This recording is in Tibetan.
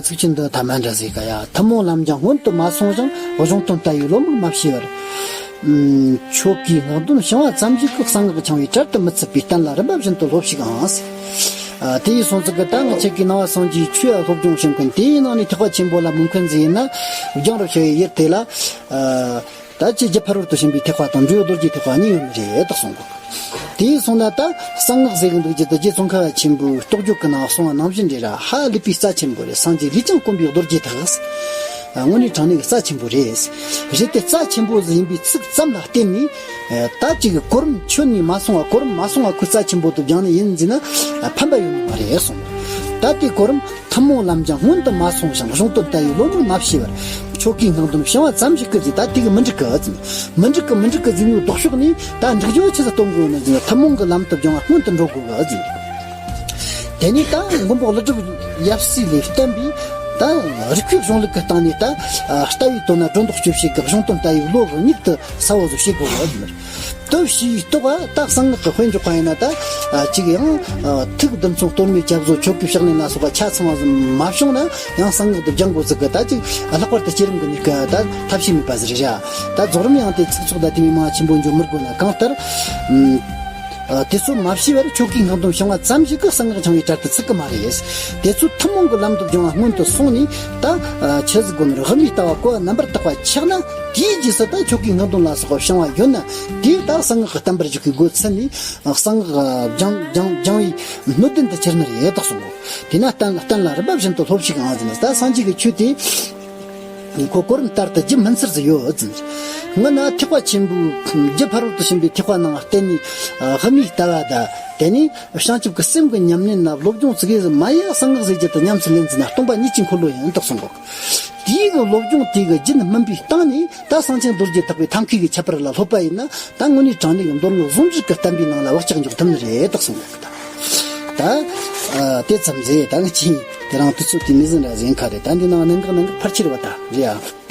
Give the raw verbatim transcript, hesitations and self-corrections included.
ཚིག་ཆེན་འདི་ཐ་མ་འདྲ་ཟིག་ག་ཡ། ཐུན་མོང་ལམ་སྦྱངས་སྔོན་དུ་མ་སོང་ཞིང་། གཞུང་དོན་ལྟ་བའི་བློ་མིག་མ་ཕྱེ་བར། ཨུམ། ཆོ་གའི་སྔགས་འདོན་བྱུང་བ་ཙམ་ཞིག་གིས། གསང་སྔགས་འཆང་བའི་གྲལ་དུ་མི་ཚུད་པས་གཏན་ལ་རིམ་པ་བཞིན་དུ་སློབས་ཤིག་ཨང་། ཨ། དེ་ཡིས་སོང་ཙིག་གི་ད་ང་ཆོ་གི་ནང་པ་སངས་རྒྱས་ཆོས་ལ་སློབ་སྦྱོང་བྱེད་མཁན་དེའི་ནང་ནས་ཐེག་པ་ཆེན་པོ་ལ་མོས་མཁན་ཟིག་ཡིན་ན། སྦྱངས་རབ་བྱ་བའི་ཡུལ་དེ་ལ། ཨ། ད་ཅི་རྒྱུ་ཕ་རོལ་ཏུ་ཕྱིན་པའི་ཐེག་པ་དང་འབྲས་བུ་རྡོ་རྗེ་ཐེག་པ་གཉིས་ཡོད་ནི་རེད་དག་གསུང་གོ། དེ་ཡིན་སོང་ན་ད་གསང་སྔགས་ཟེར་གི་འདུག་རྒྱུ་དེ་རྗེ་ཙོང་ཁ་པ་ཆེན་པོའི་རྟོགས་བརྗོད་ཀྱི་ནང་གསུང་བ་ནང་བཞིན་རེད་ར། ཧ་ལས་པའི་རྩ་ཆེན་པོ་རེད། སངས་རྒྱས་ལས་ཀྱང་དཀོན་པའི་རྡོ་རྗེ་ཐེག་དངོས་གནས་དྲང་གནས་ཀྱི་རྩ་ཆེན་པོ་རེད། རེད་དེ་རྩ་ཆེན་པོ་ཟིག་ཡིན་པའི་ཚིག་ཙམ་ལ་བརྟེན་ནས། ད་ཅིག་གི་གོ་རིམ་ཁྱོན་ནས་མ་སོང་བ། གོ་རིམ་མ་སོང་བ་ཁོ་རྩ་ཆེན་པོ་དུ་སྦྱངས་ནས་ཡིན་ཟེར་ན་ཕན་པ་ཡོད་ནི་མ་རེད་གསུང་། ད་དེ་གོ་རིམ། ཐུན་མོང་ལམ་སྦྱངས་སྔོན་དུ་མ་སོང་ཞིང་། གཞུང་དོན་ལྟ་བའི་བློ་མིག་མ་ཕྱེ་བར། ཆོ་གའི་སྔགས་འདོན་བྱུང་བ་ཙམ་ཞིག་གིས་ཟེར། ད་དེ་གི་མི་འགྲིག་གི་ཟེར། མི་འགྲིག་གི་མི་འགྲིག་གི་ཟེར་ནས་ལྡོག་ཕྱོགས་ནས་ད་འགྲིག་རྒྱུ་ཆི་ཟིག་སྟོན་དགོས་ནི་ཟེར། ཐུན་མོང་གི་ལམ་དུ་སྦྱོང་བ་སྔོན་དུ་འགྲོ་དགོས་གི་ཟེར། དེ་ནས་ད་མགོན་པོ་ཀླུ་སྒྲུབ་ཡབ་སྲས་ལས་བསྟན་པའི་ད་རིགས་པའི་གཞུང་ལུགས་ཀྱི་སྟེང་ནས། ད་ལྟ་བའི་དོན་ན་སྒྲོ་འདོགས་གཅོད་བྱེད་ཀྱི་གཞུང་དོན་ལྟ་བའི་བློ་གི་མྱུར་དུ་གསལ་བོ་ཟིག་བྱེད་དགོས་གི་ཟེར། དུ་ཞེས་རྟོགས་པ། ད་གསང་སྔགས་ཀྱི་དཔེ་འཇོག་པ་ཡིན་ན། ད་ཅིག་ཡང་ཐུགས་དམ་ཚོང་གཏོར་མའི་སྐྱབས་སོགས་ཆོ་གའི་ཕྱག་ལེན་ལ་སོགས་པ་ཆ་ཚང་བ་ཙམ་མ་བྱུང་ན་ཡང་གསང་སྔགས་དེ་སྦྱང་དགོས་ཟིག་གི། ད་ཅིག་ལྷག་པར་དུ་བསྐྱེད་རིམ་གྱི་ནུས་ཀ་ད་ཐབས་ཤེས་མེད་པ་ཟིག་རེད་ར། ད་རྫོགས་རིམ་ཡང་དེ་ཚིག་ཚོགས་དང་དེ་མིན་མང་ཆེན་པོ་འཇོག་མི་དགོས་ན། གང་ལྟར། ཨ། དེ་ཚོ་མ་ཤེས་པར་ཆོ་གའི་སྔགས་འདོན་བྱུང་བ་ཙམ་ཞིག་གིས་གསང་སྔགས་འཆང་བའི་གྲལ་དུ་ཚུད་གི་མ་རེད། དེ་ཚོ་ཐུན་མོང་གི་ལམ་དུ་སྦྱོང་བ་སྔོན་དུ་སོང་ནས། ད་ཆི་ཟིག་དགོས་ན། དབུ་མའི་ལྟ་བ་གོ་བ་རྣམ་པར་དག་པ་ཆགས་ན། དེའི་རྗེས་སུ་ད་ཆོ་གའི་སྔགས་འདོན་ལ་སོགས་པ་བྱུང་བ་ཡོད་ན། དེས་ད་གསང་སྔགས་ཀྱི་བསྟན་པར་འཇུག་པའི་སྒོ་ཚུད་ནས། གསང་སྔགས་སྦྱང་སྦྱང་སྦྱང་བའི་སྣོད་ལྡན་དུ་གྱུར་ནི་རེད་དག་གསུང་གོ། དེས་ན་གཏན་གཏན་ལ་རིམ་པ་བཞིན་དུ་སློབས་ཤིག་ཨང་ཟེར་ནས། ད་སངས་རྒྱས་ཀྱི་ཆོས་དེ་ཁོ་གོ་རིམ་ལྟར་དུ་རྒྱུན་སྨིན་ཚུལ་ཟིག་ཡོད་ཟེར། སྔོན་ན་ཐེག་པ་ཆེན་པོའི་རྒྱུ་ཕ་རོལ་ཏུ་ཕྱིན་པའི་ཐེག་པ་ནང་བསྟན་ནས་དབུ་མའི་ལྟ་བ་དང་། དེ་ནས་བྱང་ཆུབ་ཀྱི་སེམས་ཀྱི་ཉམས་ལེན་ན་སློབ་སྦྱོང་ཙིག་གེ་ཟིག་མ་ཡེ་གསང་སྔགས་ཟེར་རྒྱུ་དེ་ཉམས་སུ་ལེན་ཟིན་ན་སྟོང་པ་ཉིད་ཀྱི་འཁོར་ལོ་ཡིན་དག་གསུང་གོ། དེའི་གི་སློབ་སྦྱོང་དེ་གི་རྒྱུན་སྨིན་པའི་སྟེང་ནས། ད་གསང་ཆེན་རྡོ་རྗེ་ཐེག་པའི་ཐབས་མཁས་ཀྱི་ཁྱད་པར་ལ་སློབ་པ་ཡིན་ན། ད་དངོས་གནས་དྲང་གནས་ཀྱི་མདོ་སྔགས་ཟུང་འབྲེལ་གྱི་བསྟན་པའི་ནང་ལ་བག་ཆགས་འཇོག་ཐུབ་ནི་རེད་དག་གསུང་གི་ད། ད་ཨ་དེ་ཙམ་ཟེར། ད་ངས་ཅིག་དེ་རིང་དུས་ཚོད་དེ་མི་ཟིན་ར་ཟིན་ཁ་རེད། ད་འདི་ནང་གནད་འགག་གནད་འགག་ཕལ་ཆེར་བ་ད་རེད་ཨ།